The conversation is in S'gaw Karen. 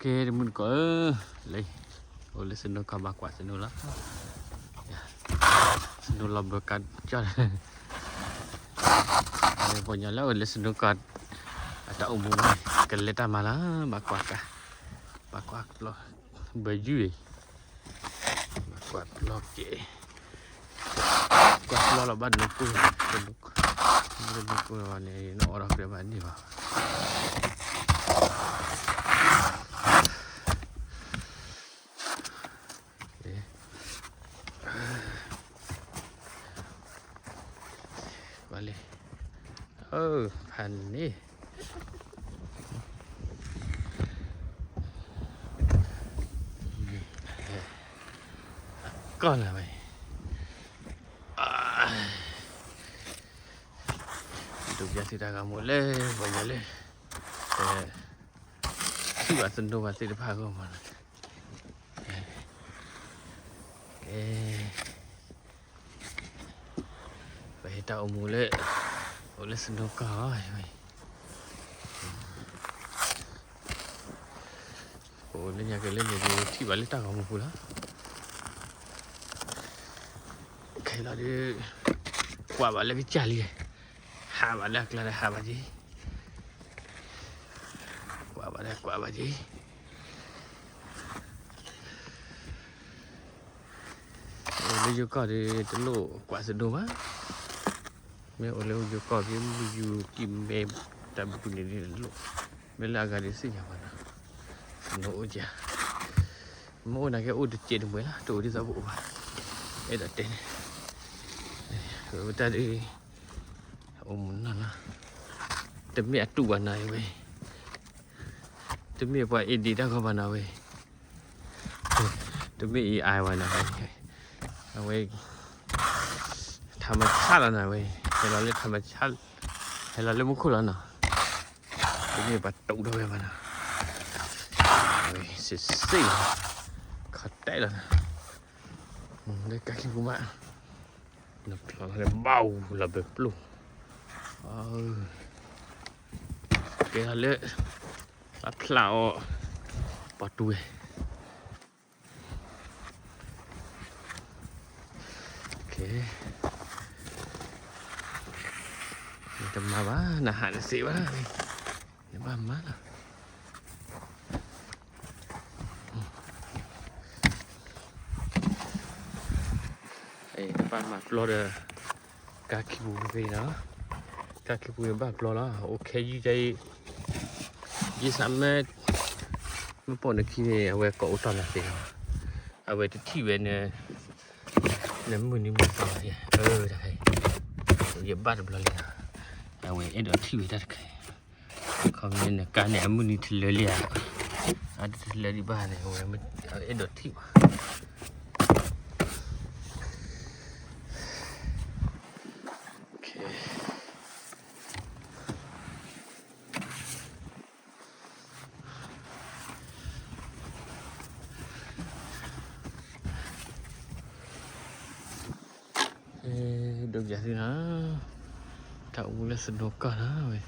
ကဲ တမုၢ်တကိးဧၢ, လၢ အိၣ်လၢ snow ကီၢ် ဘၣ်ကွၢ် snow လီၤ, snow လီၤဘၢကါကၠီၣ်, ပှၤညီလၢအိၣ်လၢ snow ကီၢ် အတၢ်အိၣ်မူ ကလဲၤတၢ်မၤလီၤ, ဘၣ်ကွၢ်ကါ, ဘၣ်ကွၢ်ပျီ ဘၢယုၢ်အံၤ, ဘၣ်ကွၢ်ပျီကဲ, ကွၢ်ပျီလီၤဘၣ်ဒိကိၢ်, ဒိကိၢ်န့ၣ် နအိၣ်ဒီးကြၢးဘၣ်န့ၢ်ဘၣ် ဘၣ်လံ, အၢ ဖးန့ၣ် ကီၢ်နၤဝဲ, ဒုးပျၢ်သုတၢ်ဂီၤမူလၢ ပှၤညီလၢ ထံၣ်ဘၣ် snow ဘၣ်သ့ၣ်တဖၣ်အဂီၢ်မး, ကဲ ပဟဲတၢ်အိၣ်မူလၢ အိၣ်လၢ snow ကီၢ်ဝဲ, အိၣ်လၢညါက့ၤလၢန့ၣ်ဒုး ထံၣ်ဘၣ်လၢတၢ်ဂီၤမူပူၤလီၤ, ခဲလီၤဒုး ကွၢ်ဘၣ်လၢကစၢ်လံ, ဟးဘၣ်လၢအကျါဒီးဟးဘၣ်က့ၤ, ကွၢ်ဘၣ်လၢကွၢ်ဘၣ်က့ၤ အိၣ်လၢယိၤကီၢ်ဒီး တလိၣ်ကွၢ် snow ဘၣ်, မ့ၢ်အိၣ်လၢယိၤကီၢ်က့ၤ မုၢ်ယူၤကံၢ်မဲတၢ်ဘူၣ်န့ၣ်ဒုးတလိၣ်, မ့ၢ်လၢအဂၤဒုးသ့ၣ်ညါဘၣ်နီၤ, snow အိၣ်ကဲ, မ့ၢ်အိၣ်နာ်က့အိၣ်တစဲးတမှဲၤလီၤ, တအိၣ်ဒ်သိးပအိၣ်ဘၣ်, အဲၣ်ဒိးတဲန့ၣ်, ဝဲတၢ်ဒုး အိၣ်မူနီၢ်နီၢ်, တမ့ၢ်အတူၢ်ဘၣ်နီၤဝဲ, တမ့ၢ်ပှၤအ့ဒ့တၢ်ဂီၤဘၣ်နီၤဝဲ, တမ့ၢ် AI ဘၣ်နီၤဝဲ, အဝဲ ထးမဆါလီၤနီၤဝဲ, ဟဲလီၤလၢထးမဆါ, ဟဲလီၤလၢမူခိၣ်လီၤနီၤ, တမ့ၢ်ပှၤတူၢ်ထီၣ်ဝဲဘၣ်နီၤ, ဝဲစ့ၢ်စ့ၢ်, ခီတဲလီၤနီၤ, လၢကါခံပူၤမး နဖျိလီၤလၢဘၣ်အူလီၤဘၢပျိၢ်, ကဲလီၤလၢ ဘၣ်ဖျါအီၤ ပှၤတူၢ်ဝဲ, ကဲ, နတမၤဘၣ် နဟးတသ့ဘၣ်, နဘၣ်မၤလီၤ. တဘၣ်မၤပျီဒီး ကါခံပူၤဖဲနီၤ, ကါခံပူၤန့ၣ်ဘၣ်ပျီလီၤ. အိၣ်ခဲယုၢ်ဒ်အံၤ, ယစးမ့ၢ် မ့ၢ်ပိာ်နခံန့ၣ် အဝဲကိးအိၣ်တီၢ်နၤသ့လီၤ. အဝဲတထံၣ်ဝဲန့ၣ် နမုၢ်နံၤမုၢ်သီလီၤ. အၢ တခါအံၤ ယဘၣ်တဘျီလံနီၤ, အဝဲအဲၣ်ဒိးထံၣ်ဝဲတၢ်တခါအံၤ, ခီမ့ၢ်နကါန့ၣ် အမုၢ်နံၤတလၢလံဧါ, အတလၢဒံးဘၣ်န့ၣ် အဝဲအဲၣ်ဒိးထံၣ်ဘၣ်. ဒိးပျးသုနီၤ, တၢ်အိၣ်မူလၢ snow ကီၢ်နီၤဝဲ,